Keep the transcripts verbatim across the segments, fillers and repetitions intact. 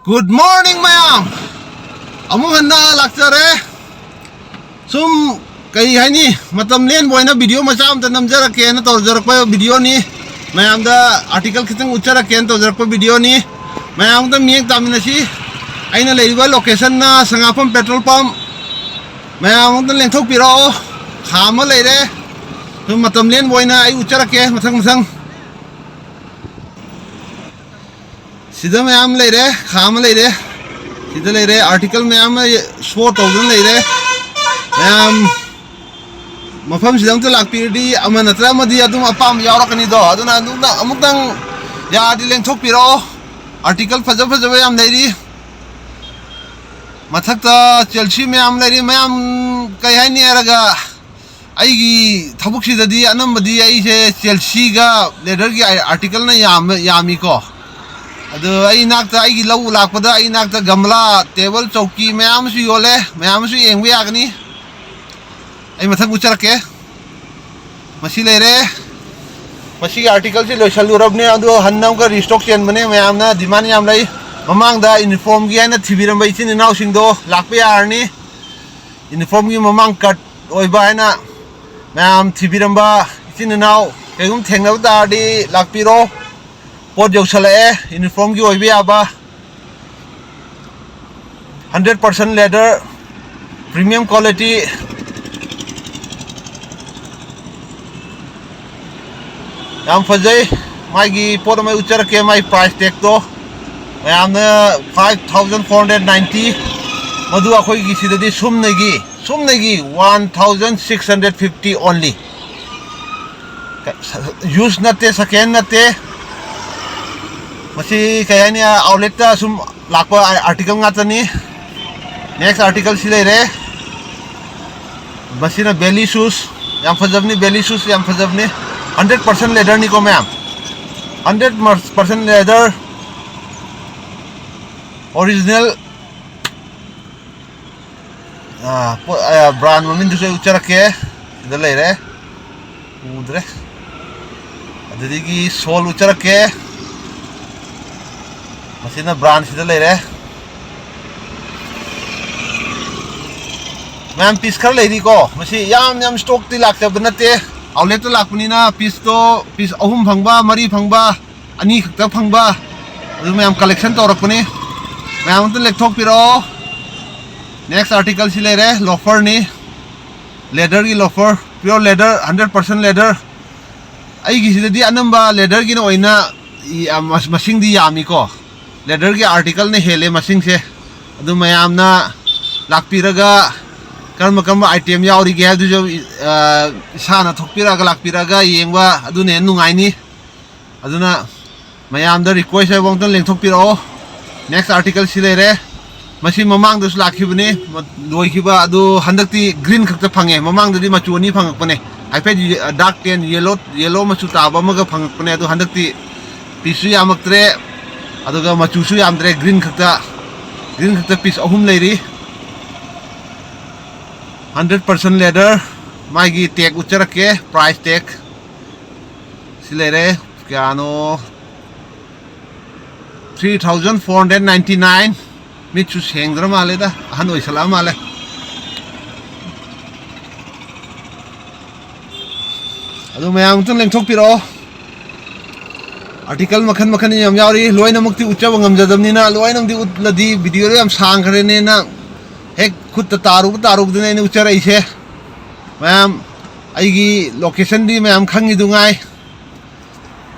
Good morning, ꯃꯌꯥꯝ꯫ ꯑꯃꯨꯛ ꯍꯟꯅ ꯂꯥꯛꯆꯔꯦ꯫ ꯁꯨꯝ, ꯀꯩ ꯍꯥꯏꯅꯤ, ꯃꯇꯝ ꯂꯦꯟꯕ ꯑꯣꯏꯅ video ꯃꯆꯥ ꯑꯝꯇ ꯅꯝꯖꯔꯛꯀꯦꯅ ꯇꯧꯖꯔꯛꯄ videoꯅꯤ꯫ ꯃꯌꯥꯝꯗ article ꯈꯤꯇꯪ ꯎꯠꯆꯔꯛꯀꯦꯅ ꯇꯧꯖꯔꯛꯄ videoꯅꯤ꯫ ꯃꯌꯥꯝ ꯑꯝꯇ ꯃꯤꯠꯌꯦꯡ ꯇꯥꯃꯤꯟꯅꯁꯤ꯫ ꯑꯩꯅ ꯂꯩꯔꯤꯕ locationꯅ ꯁꯉꯥꯐꯝ petrol pump꯫ ꯃꯌꯥꯝ ꯑꯝꯇ ꯂꯦꯡꯊꯣꯛꯄꯤꯔꯛꯑꯣ꯫ ꯈꯥ ꯑꯃ ꯂꯩꯔꯦ꯫ ꯁꯨꯝ ꯃꯇꯝ ꯂꯦꯟꯕ ꯑꯣꯏꯅ ꯑꯩ ꯎꯠꯆꯔꯛꯀꯦ ꯃꯊꯪ ꯃꯊꯪ꯫ ꯁꯤꯗ ꯃꯌꯥꯝ ꯂꯩꯔꯦ, ꯈꯥ ꯑꯃ ꯂꯩꯔꯦ, ꯁꯤꯗ ꯂꯩꯔꯦ, article ꯃꯌꯥꯝ ꯑꯃ show ꯇꯧꯗꯨꯅ ꯂꯩꯔꯦ꯫ ꯃꯌꯥꯝ ꯃꯐꯝꯁꯤꯗ ꯑꯝꯇ ꯂꯥꯛꯄꯤꯔꯗꯤ ꯑꯃ ꯅꯠꯇ꯭ꯔ ꯑꯃꯗꯤ ꯑꯗꯨꯝ ꯑꯄꯥꯝꯕ ꯌꯥꯎꯔꯛꯀꯅꯤꯗꯣ, ꯑꯗꯨꯅ ꯑꯗꯨꯝꯅ ꯑꯃꯨꯛꯇꯪ ꯌꯥꯔꯗꯤ ꯂꯦꯡꯊꯣꯛꯄꯤꯔꯛꯑꯣ꯫ Article ꯐꯖ ꯐꯖꯕ ꯌꯥꯝ ꯂꯩꯔꯤ꯫ ꯃꯊꯛꯇ ꯆꯦꯜꯁꯤ ꯃꯌꯥꯝ ꯂꯩꯔꯤ꯫ ꯃꯌꯥꯝ, ꯀꯩ ꯍꯥꯏꯅꯤ ꯍꯥꯏꯔꯒ, ꯑꯩꯒꯤ ꯊꯕꯛꯁꯤꯗꯗꯤ ꯑꯅꯝꯕꯗꯤ ꯑꯩꯁꯦ ꯆꯦꯜꯁꯤꯒ leatherꯒꯤ articleꯅ ꯌꯥꯝꯃꯦ, ꯌꯥꯝꯃꯤꯀꯣ꯫ ꯑꯗꯣ ꯑꯩ ꯏꯅꯥꯛꯇ, ꯑꯩꯒꯤ ꯂꯧ ꯂꯥꯛꯄꯗ ꯑꯩ ꯏꯅꯥꯛꯇ ꯒꯝꯂꯥ, table, ꯆꯧꯀꯤ ꯃꯌꯥꯝ ꯑꯃꯁꯨ ꯌꯣꯜꯂꯦ, ꯃꯌꯥꯝ ꯑꯃꯁꯨ ꯌꯦꯡꯕ ꯌꯥꯒꯅꯤ꯫ ꯑꯩ ꯃꯊꯪ ꯎꯠꯆꯔꯛꯀꯦ꯫ ꯃꯁꯤ ꯂꯩꯔꯦ꯫ ꯃꯁꯤꯒꯤ articleꯁꯤ ꯂꯣꯏꯁꯜꯂꯨꯔꯕꯅꯦ, ꯑꯗꯣ ꯍꯟꯅ ꯑꯃꯨꯛꯀ restock ꯆꯦꯟꯕꯅꯦ꯫ ꯃꯌꯥꯝꯅ demand ꯌꯥꯝ ꯂꯩ꯫ ꯃꯃꯥꯡꯗ uniformꯒꯤ ꯍꯥꯏꯅ ꯊꯤꯕꯤꯔꯝꯕ ꯏꯆꯤꯟ ꯏꯅꯥꯎꯁꯤꯡꯗꯣ ꯂꯥꯛꯄ ꯌꯥꯔꯅꯤ꯫ Uniformꯒꯤ ꯃꯃꯥꯡ cut ꯑꯣꯏꯕ ꯍꯥꯏꯅ ꯃꯌꯥꯝ ꯊꯤꯕꯤꯔꯝꯕ ꯏꯆꯤꯟ ꯏꯅꯥꯎ ꯀꯩꯒꯨꯝ ꯊꯦꯡꯅꯕ ꯇꯥꯔꯗꯤ ꯂꯥꯛꯄꯤꯔꯣ꯫ ꯄꯣꯠ ꯌꯧꯁꯜꯂꯛꯑꯦ, uniformꯒꯤ ꯑꯣꯏꯕ ꯌꯥꯕ꯫ Hundred percent leather, premium quality, ꯌꯥꯝ ꯐꯖꯩ꯫ ꯃꯥꯒꯤ ꯄꯣꯠ ꯑꯃ ꯎꯠꯆꯔꯛꯀꯦ, ꯃꯥꯒꯤ price tagꯇꯣ꯫ ꯃꯌꯥꯝꯅ five thousand four hundred ninety, ꯃꯗꯨ ꯑꯩꯈꯣꯏꯒꯤ ꯁꯤꯗꯗꯤ ꯁꯨꯞꯅꯒꯤ, ꯁꯨꯞꯅꯒꯤ one thousand six hundred fifty only꯫ Used ꯅꯠꯇꯦ, second ꯅꯠꯇꯦ꯫ ꯃꯁꯤ ꯀꯩ ꯍꯥꯏꯅꯤ, outletꯇ ꯁꯨꯝ ꯂꯥꯛꯄ article ꯉꯥꯛꯇꯅꯤ꯫ Next article ꯁꯤ ꯂꯩꯔꯦ꯫ ꯃꯁꯤꯅ belly shoes, ꯌꯥꯝ ꯐꯖꯕꯅꯤ, belly shoes ꯌꯥꯝ ꯐꯖꯕꯅꯤ꯫ Hundred percent leatherꯅꯤꯀꯣ ꯃꯌꯥꯝ, hundred percent leather, original꯫ ꯑꯥ, ꯄꯣꯠ, ꯑꯥ, brand ꯃꯃꯤꯡꯗꯨꯁꯨ ꯑꯩ ꯎꯠꯆꯔꯛꯀꯦ꯫ ꯁꯤꯗ ꯂꯩꯔꯦ꯫ ꯎꯗ꯭ꯔꯦ꯫ ꯑꯗꯨꯗꯒꯤ sole ꯎꯠꯆꯔꯛꯀꯦ꯫ ꯃꯁꯤꯅ ꯕ꯭ꯔꯥꯟꯁꯤꯗ ꯂꯩꯔꯦ꯫ ꯃꯌꯥꯝ, ꯄꯤꯁ ꯈꯔ ꯂꯩꯔꯤꯀꯣ꯫ ꯃꯁꯤ ꯌꯥꯝ ꯌꯥꯝ ꯁ꯭ꯇꯣꯛꯇꯤ ꯂꯥꯛꯆꯕ ꯅꯠꯇꯦ꯫ ꯑꯥꯎꯠꯂꯦꯠꯇ ꯂꯥꯛꯄꯅꯤꯅ ꯄꯤꯁꯇꯣ, ꯄꯤꯁ ꯑꯍꯨꯝ ꯐꯪꯕ, ꯃꯔꯤ ꯐꯪꯕ, ꯑꯅꯤ ꯈꯛꯇ ꯐꯪꯕ, ꯑꯗꯨ ꯃꯌꯥꯝ ꯀꯂꯦꯛꯁꯟ ꯇꯧꯔꯛꯄꯅꯤ꯫ ꯃꯌꯥꯝ ꯑꯝꯇ ꯂꯦꯛꯊꯣꯛꯄꯤꯔꯛꯑꯣ꯫ ꯅꯦꯛꯁ ꯑꯥꯔꯇꯤꯀꯜ ꯁꯤ ꯂꯩꯔꯦ, ꯂꯣꯐꯔꯅꯤ꯫ ꯂꯦꯗꯔꯒꯤ loafer, pure leader, hundred percent leader. ꯑꯩꯒꯤꯁꯤꯗꯗꯤ ꯑꯅꯝꯕ ꯂꯦꯗꯔꯒꯤꯅ ꯑꯣꯏꯅ ꯏ-, ꯑ, ꯃꯁ-, ꯃꯁꯤꯡꯗꯤ ꯌꯥꯝꯃꯤꯀꯣ꯫ ꯂꯦꯗꯔꯒꯤ ꯑꯥꯔꯇꯤꯀꯜꯅ ꯍꯦꯜꯂꯦ ꯃꯁꯤꯡꯁꯦ꯫ ꯑꯗꯨ ꯃꯌꯥꯝꯅ ꯂꯥꯛꯄꯤꯔꯒ ꯀꯔꯝꯕ ꯀꯔꯝꯕ ꯑꯥꯏꯇꯦꯝ ꯌꯥꯎꯔꯤꯒꯦ ꯍꯥꯏꯕꯗꯨꯁꯨ, ꯑ, ꯏꯁꯥꯅ ꯊꯣꯛꯄꯤꯔꯛꯑꯒ, ꯂꯥꯛꯄꯤꯔꯛꯑꯒ ꯌꯦꯡꯕ, ꯑꯗꯨꯅ ꯍꯦꯟꯅ ꯅꯨꯡꯉꯥꯏꯅꯤ꯫ ꯑꯗꯨꯅ ꯃꯌꯥꯝꯗ ꯔꯤꯀ꯭ꯋꯦꯁ ꯍꯥꯏꯕ ꯑꯝꯇꯪ ꯂꯦꯡꯊꯣꯛꯄꯤꯔꯛꯑꯣ꯫ ꯅꯦꯛꯁ ꯑꯥꯔꯇꯤꯀꯜ ꯁꯤ ꯂꯩꯔꯦ꯫ ꯃꯁꯤ ꯃꯃꯥꯡꯗꯁꯨ ꯂꯥꯛꯈꯤꯕꯅꯤ, ꯃ-, ꯂꯣꯏꯈꯤꯕ꯫ ꯑꯗꯨ ꯍꯟꯗꯛꯇꯤ ꯒ꯭ꯔꯤꯟ ꯈꯛꯇ ꯐꯪꯉꯦ꯫ ꯃꯃꯥꯡꯗꯗꯤ ꯃꯆꯨ ꯑꯅꯤ ꯐꯪꯉꯛꯄꯅꯦ, ꯍꯥꯏꯐꯦꯠ ꯌꯦ-, ꯗꯥꯔꯛ ꯇꯦꯟ, ꯌꯦꯂꯣ, ꯌꯦꯂꯣ ꯃꯆꯨ ꯇꯥꯕ ꯑꯃꯒ ꯐꯪꯉꯛꯄꯅꯦ꯫ ꯑꯗꯨ ꯍꯟꯗꯛꯇꯤ ꯄꯤꯁꯁꯨ ꯌꯥꯝꯃꯛꯇ꯭ꯔꯦ, ꯑꯗꯨꯒ ꯃꯆꯨꯁꯨ ꯌꯥꯝꯗ꯭ꯔꯦ, ꯒ꯭ꯔꯤꯟ ꯈꯛꯇ, ꯒ꯭ꯔꯤꯟ ꯈꯛꯇ ꯄꯤꯁ ꯑꯍꯨꯝ ꯂꯩꯔꯤ꯫ Hundred percent leather. ꯃꯥꯒꯤ ꯇꯦꯛ ꯎꯠꯆꯔꯛꯀꯦ, ꯄ꯭ꯔꯥꯏꯁ ꯇꯦꯛ꯫ ꯁꯤ ꯂꯩꯔꯦ꯫ ꯀꯌꯥꯅꯣ? Three thousand four hundred ninety nine꯫ ꯃꯤꯠꯁꯨ ꯁꯦꯡꯗ꯭ꯔ ꯃꯥꯜꯂꯦꯗ, ꯑꯍꯟ ꯑꯣꯏꯁꯜꯂꯛꯑ ꯃꯥꯜꯂꯦ꯫ ꯑꯗꯨ ꯃꯌꯥꯝ ꯑꯝꯇꯪ ꯂꯦꯡꯊꯣꯛꯄꯤꯔꯛꯑꯣ꯫ ꯑꯥꯔꯇꯤꯀꯜ ꯃꯈꯜ ꯃꯈꯜ ꯌꯥꯝ ꯌꯥꯎꯔꯤ, ꯂꯣꯏꯅꯃꯛꯇꯤ ꯎꯠꯆꯕ ꯉꯝꯖꯗꯕꯅꯤꯅ, ꯂꯣꯏꯅꯃꯛꯇꯤ ꯎꯠꯂꯗꯤ ꯚꯤꯗꯤꯑꯣꯗꯣ ꯌꯥꯝ ꯁꯥꯡꯈ꯭ꯔꯦꯅꯦꯅ ꯍꯦꯛ ꯈꯨꯠꯇ ꯇꯥꯔꯨꯕ ꯇꯥꯔꯨꯕꯗꯨꯅ ꯑꯩꯅ ꯎꯠꯆꯔꯛꯏꯁꯦ꯫ ꯃꯌꯥꯝ, ꯑꯩꯒꯤ ꯂꯣꯀꯦꯁꯟꯗꯤ ꯃꯌꯥꯝ ꯈꯪꯉꯤꯗꯨꯉꯥꯏ,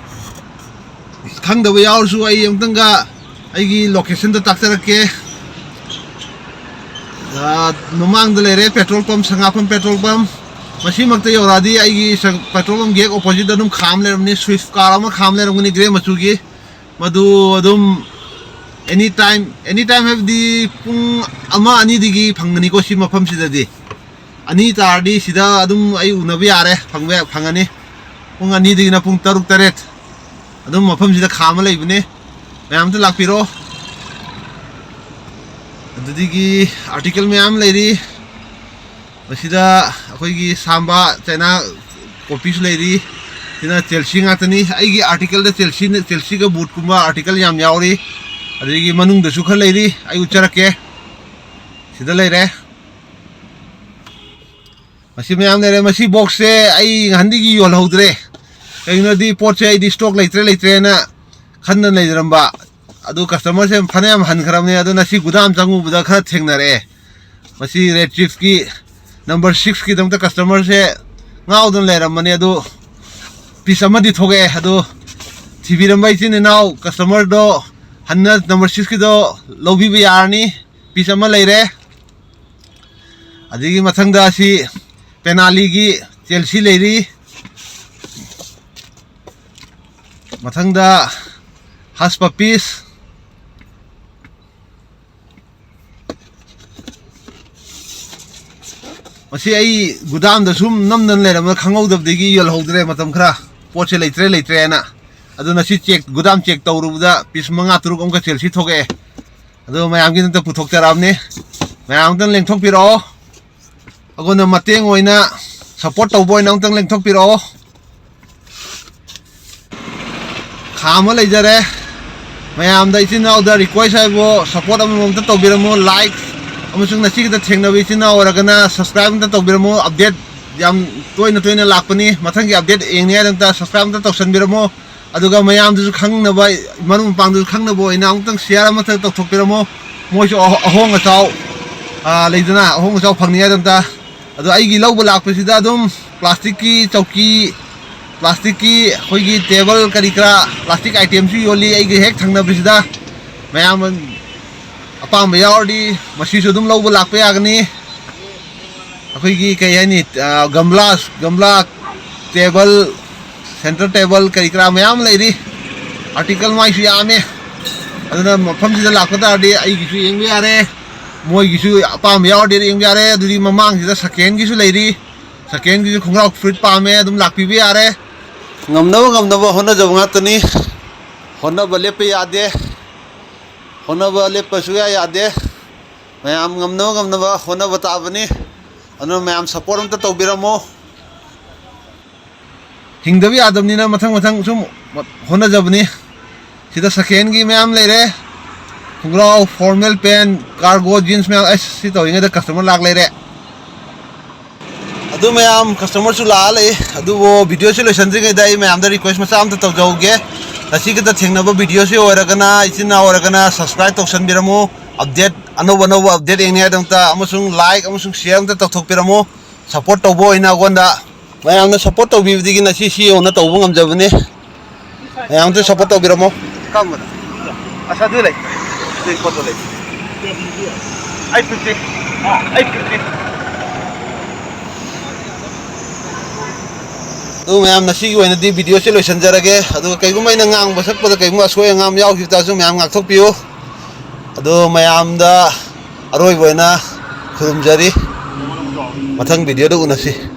ꯈꯪꯗꯕ ꯌꯥꯎꯔꯁꯨ ꯑꯩ ꯑꯃꯨꯛꯇꯪꯒ ꯑꯩꯒꯤ ꯂꯣꯀꯦꯁꯟꯗꯣ ꯇꯥꯛꯆꯔꯛꯀꯦ꯫ ꯑꯥ, ꯃꯃꯥꯡꯗ ꯂꯩꯔꯦ ꯄꯦꯇ꯭ꯔꯣꯜ ꯄꯝ, ꯁꯉꯥꯐꯝ ꯄꯦꯇ꯭ꯔꯣꯜ ꯄꯝ꯫ ꯃꯁꯤꯃꯛꯇ ꯌꯧꯔꯛꯑꯗꯤ ꯑꯩꯒꯤ ꯁꯪ-, ꯄꯦꯇ꯭ꯔꯣꯜ ꯄꯝꯒꯤ ꯍꯦꯛ ꯑꯣꯄꯣꯖꯤꯠꯇ ꯑꯗꯨꯝ ꯈꯥꯝ ꯂꯩꯔꯝꯅꯤ, ꯁ꯭ꯋꯤꯐ ꯀꯥꯔ ꯑꯃ ꯈꯥꯝ ꯂꯩꯔꯝꯒꯅꯤ ꯒ꯭ꯔꯦ ꯃꯆꯨꯒꯤ꯫ ꯃꯗꯨ ꯑꯗꯨꯝ ꯑꯦꯅꯤ ꯇꯥꯏꯝ, ꯑꯦꯅꯤ ꯇꯥꯏꯝ ꯍꯥꯏꯕꯗꯤ ꯄꯨꯡ ꯑꯃ ꯑꯅꯤꯗꯒꯤ ꯐꯪꯒꯅꯤꯀꯣ ꯁꯤ ꯃꯐꯝꯁꯤꯗꯗꯤ꯫ ꯑꯅꯤ ꯇꯥꯔꯗꯤ ꯁꯤꯗ ꯑꯗꯨꯝ ꯑꯩ ꯎꯅꯕ ꯌꯥꯔꯦ, ꯐꯪꯕ ꯌꯥ-, ꯐꯪꯉꯅꯤ꯫ ꯄꯨꯡ ꯑꯅꯤꯗꯒꯤꯅ ꯄꯨꯡ ꯇꯔꯨꯛ ꯇꯔꯦꯠ ꯑꯗꯨꯝ ꯃꯐꯝꯁꯤꯗ ꯈꯥꯝꯃ ꯂꯩꯕꯅꯦ꯫ ꯃꯌꯥꯝ ꯑꯝꯇ ꯂꯥꯛꯄꯤꯔꯣ꯫ ꯑꯗꯨꯗꯒꯤ ꯑꯥꯔꯇꯤꯀꯜ ꯃꯌꯥꯝ ꯂꯩꯔꯤ꯫ ꯃꯁꯤꯗ ꯑꯩꯈꯣꯏꯒꯤ ꯁꯥꯝꯕ ꯆꯥꯏꯅꯥ ꯀꯣꯄꯤꯁꯨ ꯂꯩꯔꯤ꯫ ꯁꯤꯅ ꯆꯦꯜꯁꯤ ꯉꯥꯛꯇꯅꯤ꯫ ꯑꯩꯒꯤ ꯑꯥꯔꯇꯤꯀꯜꯗ ꯆꯦꯜꯁꯤ, ꯆꯦꯜꯁꯤꯒ ꯕꯨꯠꯀꯨꯝꯕ ꯑꯥꯔꯇꯤꯀꯜ ꯌꯥꯝ ꯌꯥꯎꯔꯤ꯫ ꯑꯗꯒꯤ ꯃꯅꯨꯡꯗꯁꯨ ꯈꯔ ꯂꯩꯔꯤ, ꯑꯩ ꯎꯠꯆꯔꯛꯀꯦ꯫ ꯁꯤꯗ ꯂꯩꯔꯦ꯫ ꯃꯁꯤ ꯃꯌꯥꯝ ꯂꯩꯔꯦ꯫ ꯃꯁꯤ ꯕꯣꯛꯁꯁꯦ ꯑꯩ ꯉꯍꯥꯟꯗꯒꯤ ꯌꯣꯜꯍꯧꯗ꯭ꯔꯦ꯫ ꯀꯩꯒꯤꯅꯣꯗꯤ ꯄꯣꯠꯁꯦ ꯑꯩꯗꯤ ꯁ꯭ꯇꯣꯛ ꯂꯩꯇ꯭ꯔꯦ ꯂꯩꯇ꯭ꯔꯦꯅ ꯈꯟꯗꯅ ꯂꯩꯖꯔꯝꯕ꯫ ꯑꯗꯨ ꯀꯁꯇꯃꯔꯁꯦ ꯐꯅꯌꯥꯝ ꯍꯟꯈ꯭ꯔꯕꯅꯦ꯫ ꯑꯗꯨ ꯉꯁꯤ ꯒꯨꯗꯥꯝ ꯆꯪꯉꯨꯕꯗ ꯈꯔ ꯊꯦꯡꯅꯔꯛꯑꯦ꯫ ꯃꯁꯤ ꯔꯦꯠ ꯆꯤꯞꯁꯀꯤ ꯅꯝꯕꯔ ꯁꯤꯛꯁꯀꯤꯗꯃꯛꯇ ꯀꯁꯇꯃꯔꯁꯦ ꯉꯥꯎꯗꯅ ꯂꯩꯔꯝꯕꯅꯦ꯫ ꯑꯗꯨ ꯄꯤꯁ ꯑꯃꯗꯤ ꯊꯣꯛꯂꯛꯑꯦ꯫ ꯑꯗꯨ ꯊꯤꯕꯤꯔꯝꯕ ꯏꯆꯤꯟ ꯏꯅꯥꯎ ꯀꯁꯇꯃꯔꯗꯣ ꯍꯟꯅ ꯅꯝꯕꯔ ꯁꯤꯛꯁꯀꯤꯗꯣ ꯂꯧꯕꯤꯕ ꯌꯥꯔꯅꯤ꯫ ꯄꯤꯁ ꯑꯃ ꯂꯩꯔꯦ꯫ ꯑꯗꯒꯤ ꯃꯊꯪꯗ ꯑꯁꯤ ꯄꯦꯅꯥꯂꯤꯒꯤ ꯆꯦꯜꯁꯤ ꯂꯩꯔꯤ꯫ ꯃꯊꯪꯗ ꯍꯁ ꯄꯄꯤꯁ꯫ ꯃꯁꯤ ꯑꯩ ꯒꯨꯗꯥꯝꯗ ꯁꯨꯝ ꯅꯝꯗꯅ ꯂꯩꯔꯝꯕ ꯈꯪꯍꯧꯗꯕꯗꯒꯤ ꯌꯣꯜꯍꯧꯗ꯭ꯔꯦ꯫ ꯃꯇꯝ ꯈꯔ ꯄꯣꯠꯁꯦ ꯂꯩꯇ꯭ꯔꯦ ꯂꯩꯇ꯭ꯔꯦꯅ꯫ ꯑꯗꯨꯅ ꯁꯤ ꯆꯦꯛ, ꯒꯨꯗꯥꯝ ꯆꯦꯛ ꯇꯧꯔꯨꯕꯗ ꯄꯤꯁ ꯃꯉꯥ ꯇꯔꯨꯛ ꯑꯃꯨꯛꯀ ꯆꯦꯜꯁꯤ ꯊꯣꯛꯂꯛꯑꯦ꯫ ꯑꯗꯣ ꯃꯌꯥꯝꯒꯤꯗꯃꯛꯇ ꯄꯨꯊꯣꯛꯆꯔꯛꯑꯕꯅꯤ꯫ ꯃꯌꯥꯝ ꯑꯝꯇꯪ ꯂꯦꯡꯊꯣꯛꯄꯤꯔꯛꯑꯣ꯫ ꯑꯩꯉꯣꯟꯗ ꯃꯇꯦꯡ ꯑꯣꯏꯅ, ꯁꯞꯄꯣꯔꯠ ꯇꯧꯕ ꯑꯣꯏꯅ ꯑꯃꯨꯛꯇꯪ ꯂꯦꯡꯊꯣꯛꯄꯤꯔꯛꯑꯣ꯫ ꯈꯥ ꯑꯃ ꯂꯩꯖꯔꯦ꯫ ꯃꯌꯥꯝꯗ, ꯏꯆꯤꯟ ꯏꯅꯥꯎꯗ ꯔꯤꯀ꯭ꯋꯦꯁ ꯍꯥꯏꯕꯨ, ꯁꯞꯄꯣꯔꯠ ꯑꯃꯃꯝꯇ ꯇꯧꯕꯤꯔꯝꯃꯨ꯫ ꯂꯥꯏꯛ ꯑꯃꯁꯨꯡ ꯉꯁꯤ ꯈꯛꯇ ꯊꯦꯡꯅꯕ ꯏꯆꯤꯟ ꯏꯅꯥꯎ ꯑꯣꯏꯔꯒꯅ ꯁꯕꯁꯀ꯭ꯔꯥꯏꯕ ꯑꯝꯇ ꯇꯧꯕꯤꯔꯝꯃꯨ꯫ ꯑꯞꯗꯦꯠ ꯌꯥꯝ ꯇꯣꯏꯅ ꯇꯣꯏꯅ ꯂꯥꯛꯄꯅꯤ꯫ ꯃꯊꯪꯒꯤ ꯑꯞꯗꯦꯠ ꯌꯦꯡꯅꯤꯡꯉꯥꯏꯗꯃꯛꯇ ꯁꯕꯁꯀ꯭ꯔꯥꯏꯕ ꯑꯝꯇ ꯇꯧꯁꯟꯕꯤꯔꯝꯃꯨ꯫ ꯑꯗꯨꯒ ꯃꯌꯥꯝꯗꯁꯨ ꯈꯪꯅꯕ, ꯃꯔꯨꯞ ꯃꯄꯥꯡꯗꯁꯨ ꯈꯪꯅꯕ ꯑꯣꯏꯅ ꯑꯃꯨꯛꯇꯪ ꯁꯤꯌꯥꯔ ꯑꯃꯇ ꯇꯧꯊꯣꯛꯄꯤꯔꯝꯃꯣ꯫ ꯃꯣꯏꯁꯨ ꯑꯍꯣ-, ꯑꯍꯣꯡ ꯑꯆꯥꯎ, ꯑꯥ, ꯂꯩꯗꯅ, ꯑꯍꯣꯡ ꯑꯆꯥꯎ ꯐꯪꯅꯤꯡꯉꯥꯏꯗꯃꯛꯇ꯫ ꯑꯗꯣ ꯑꯩꯒꯤ ꯂꯧꯕ ꯂꯥꯛꯄꯁꯤꯗ ꯑꯗꯨꯝ ꯄ꯭ꯂꯥꯁꯇꯤꯛꯀꯤ ꯆꯧꯀꯤ, ꯄ꯭ꯂꯥꯁꯇꯤꯛꯀꯤ ꯑꯩꯈꯣꯏꯒꯤ ꯇꯦꯕꯜ ꯀꯔꯤ ꯀꯔꯥ, ꯄ꯭ꯂꯥꯁꯇꯤꯛ ꯑꯥꯏꯇꯦꯝꯁꯨ ꯌꯣꯜꯂꯤ꯫ ꯑꯩꯒꯤ ꯍꯦꯛ ꯊꯪꯅꯕꯁꯤꯗ ꯃꯌꯥꯝ ꯑꯄꯥꯝꯕ ꯌꯥꯎꯔꯗꯤ ꯃꯁꯤꯁꯨ ꯑꯗꯨꯝ ꯂꯧꯕ ꯂꯥꯛꯄ ꯌꯥꯒꯅꯤ꯫ ꯑꯩꯈꯣꯏꯒꯤ ꯀꯩ ꯍꯥꯏꯅꯤ, ꯑ, ꯒꯝꯂꯥ, ꯒꯝꯂꯥ, ꯇꯦꯕꯜ, ꯁꯦꯟꯇꯔ ꯇꯦꯕꯜ ꯀꯔꯤ ꯀꯔꯥ ꯃꯌꯥꯝ ꯂꯩꯔꯤ꯫ ꯑꯥꯔꯇꯤꯀꯜ ꯃꯥꯏꯁꯨ ꯌꯥꯝꯃꯦ꯫ ꯑꯗꯨꯅ ꯃꯐꯝꯁꯤꯗ ꯂꯥꯛꯄ ꯇꯥꯔꯗꯤ ꯑꯩꯒꯤꯁꯨ ꯌꯦꯡꯕ ꯌꯥꯔꯦ, ꯃꯣꯏꯒꯤꯁꯨ ꯑꯄꯥꯝꯕ ꯌꯥꯎꯔꯗꯤ ꯌꯦꯡꯕ ꯌꯥꯔꯦ꯫ ꯑꯗꯨꯗꯤ ꯃꯃꯥꯡꯁꯤꯗ ꯁꯦꯀꯦꯟꯒꯤꯁꯨ ꯂꯩꯔꯤ꯫ ꯁꯦꯀꯦꯟꯒꯤꯁꯨ ꯈꯣꯡꯒ꯭ꯔꯥꯎ ꯐꯨꯔꯤꯠ ꯄꯥꯝꯃꯦ, ꯑꯗꯨꯝ ꯂꯥꯛꯄꯤꯕ ꯌꯥꯔꯦ꯫ ꯉꯝꯅꯕ ꯉꯝꯅꯕ ꯍꯣꯠꯅꯖꯕ ꯉꯥꯛꯇꯅꯤ꯫ ꯍꯣꯠꯅꯕ ꯂꯦꯞꯄ ꯌꯥꯗꯦ꯫ ꯍꯣꯠꯅꯕ ꯂꯦꯞꯄ ꯁꯨꯡꯌꯥ ꯌꯥꯗꯦ꯫ ꯃꯌꯥꯝ ꯉꯝꯅꯕ ꯉꯝꯅꯕ ꯍꯣꯠꯅꯕ ꯇꯥꯕꯅꯤ꯫ ꯑꯗꯨꯅ ꯃꯌꯥꯝ ꯁꯞꯄꯣꯔꯠ ꯑꯝꯇ ꯇꯧꯕꯤꯔꯝꯃꯣ꯫ ꯍꯤꯡꯗꯕ ꯌꯥꯗꯕꯅꯤꯅ ꯃꯊꯪ ꯃꯊꯪ ꯁꯨꯝ ꯍꯣꯠꯅꯖꯕꯅꯤ꯫ ꯁꯤꯗ ꯁꯦꯀꯦꯟꯒꯤ ꯃꯌꯥꯝ ꯂꯩꯔꯦ꯫ ꯈꯣꯡꯒ꯭ꯔꯥꯎ, formal pant, cargo jeans ꯃꯌꯥꯝ, ꯑꯁ, ꯁꯤ ꯇꯧꯔꯤꯉꯩꯗ customer ꯂꯥꯛ ꯂꯩꯔꯦ꯫ ꯑꯗꯨ ꯃꯌꯥꯝ, customerꯁꯨ ꯂꯥꯛꯑ ꯂꯩ꯫ ꯑꯗꯨꯕꯨ videoꯁꯤ ꯂꯣꯏꯁꯤꯟꯗ꯭ꯔꯤꯉꯩꯗ ꯑꯩ ꯃꯌꯥꯝꯗ request ꯃꯆꯥ ꯑꯝꯇ ꯇꯧꯖꯍꯧꯒꯦ꯫ ꯉꯁꯤ ꯈꯛꯇ ꯊꯦꯡꯅꯕ videoꯁꯤ ꯑꯣꯏꯔꯒꯅ, ꯏꯆꯤꯟ ꯏꯅꯥꯎ ꯑꯣꯏꯔꯒꯅ subscribe ꯇꯧꯁꯟꯕꯤꯔꯝꯃꯨ꯫ Update, ꯑꯅꯧ ꯑꯅꯧꯕ update ꯌꯦꯡꯅꯤꯡꯉꯥꯏꯗꯃꯛꯇ, ꯑꯃꯁꯨꯡ like ꯑꯃꯁꯨꯡ share ꯑꯝꯇ ꯇꯧꯊꯣꯛꯄꯤꯔꯝꯃꯨ꯫ Support ꯇꯧꯕ ꯑꯣꯏꯅ ꯑꯩꯉꯣꯟꯗ ꯃꯌꯥꯝꯅ support ꯇꯧꯕꯤꯕꯗꯒꯤ ꯉꯁꯤ ꯁꯤ ꯌꯧꯅ ꯇꯧꯕ ꯉꯝꯖꯕꯅꯤ꯫ ꯃꯌꯥꯝ ꯑꯝꯇ support ꯇꯧꯕꯤꯔꯝꯃꯣ꯫ ꯀꯔꯝꯕꯗ? ꯑꯁ, ꯑꯗꯨ ꯂꯩ꯫ ꯑꯗꯨꯒꯤ ꯄꯣꯠꯇꯣ ꯂꯩ꯫ Eight fifty. Eight fifty. ꯑꯗꯨ ꯃꯌꯥꯝ, ꯉꯁꯤꯒꯤ ꯑꯣꯏꯅꯗꯤ videoꯁꯦ ꯂꯣꯏꯁꯤꯟꯖꯔꯒꯦ꯫ ꯑꯗꯨꯒ ꯀꯩꯒꯨꯝꯕ ꯑꯩꯅ ꯉꯥꯡꯕ ꯁꯛꯄꯗ ꯀꯩꯒꯨꯝꯕ ꯑꯁꯣꯏ ꯑꯉꯥꯝ ꯌꯥꯎꯈꯤꯕ ꯇꯥꯔꯁꯨ ꯃꯌꯥꯝ ꯉꯥꯛꯊꯣꯛꯄꯤꯌꯨ꯫ ꯑꯗꯣ ꯃꯌꯥꯝꯗ ꯑꯔꯣꯏꯕ ꯑꯣꯏꯅ ꯈꯨꯔꯨꯝꯖꯔꯤ꯫ ꯃꯊꯪ videoꯗ ꯎꯅꯁꯤ꯫